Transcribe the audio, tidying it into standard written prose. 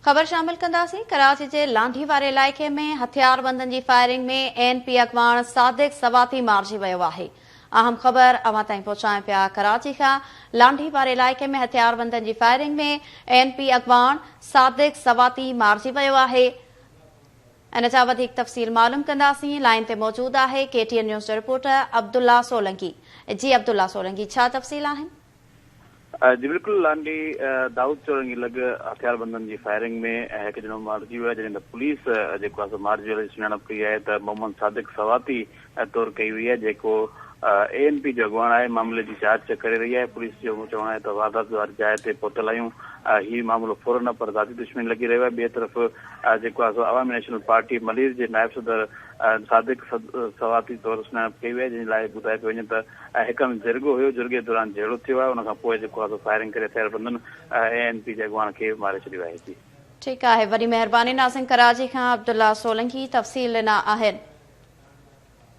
خبر شامل ڪنداسين ڪراچي جي لانڍي واري علائقي ۾ هٿياربندن جي فائرنگ ۾ اي اين پي اڳواڻ صادق سواتي مارجي ويو آهي. اهم خبر اوهان تائين پهچايون پيا ڪراچي کان لانڍي واري علائقي ۾ هٿياربندن جي فائرنگ ۾ اي اين پي اڳواڻ صادق سواتي مارجي ويو آهي. ان جا وڌيڪ تفصيل معلوم ڪنداسين لائين تي موجود آهي ڪي ٽي اين نيوز جو رپورٽر عبدالله سولنگي جي عبدالله سولنگي ڇا تفصيل آهن؟ جي بلڪل لانڍي دائود چورنگي لڳ هٿياربندن جي فائرنگ ۾ هڪ ڄڻو مارجي ويو آهي جڏهن ته پوليس جيڪو آهي سو مارجي ويل جي سڃاڻپ ڪئي آهي ته محمد صادق سواتي طور ڪئي وئي آهي جيڪو اي اين پي جو اڳواڻ آهي معاملي جي جاچ ڪري رهي آهي پوليس جو چوڻ آهي ته واردات واري جاء تي پهتل آهيون هي معاملو ڦر نه پر ذاتي دشمني لڳي رهيو آهي ٻئي طرف جيڪو آهي سو عوامي نيشنل پارٽي ملير جي نائب صدر صادق سواتي طور سڃاڻپ ڪئي وئي آهي جنهن لاء ٻڌايو پيو وڃي ته هڪ هنڌ جرڳو هيو جرڳي دوران جهيڙو ٿيو آهي ان کان پوء جيڪو آهي سو فائرنگ ڪري هٿياربندن اي اين پي جي اڳواڻ کي ماري ڇڏيو آهي جي. ٺيڪ آهي وڏي مهرباني ناظرين ڪراچي کان عبدالله سولنگي تفصيل ڏنا آهن.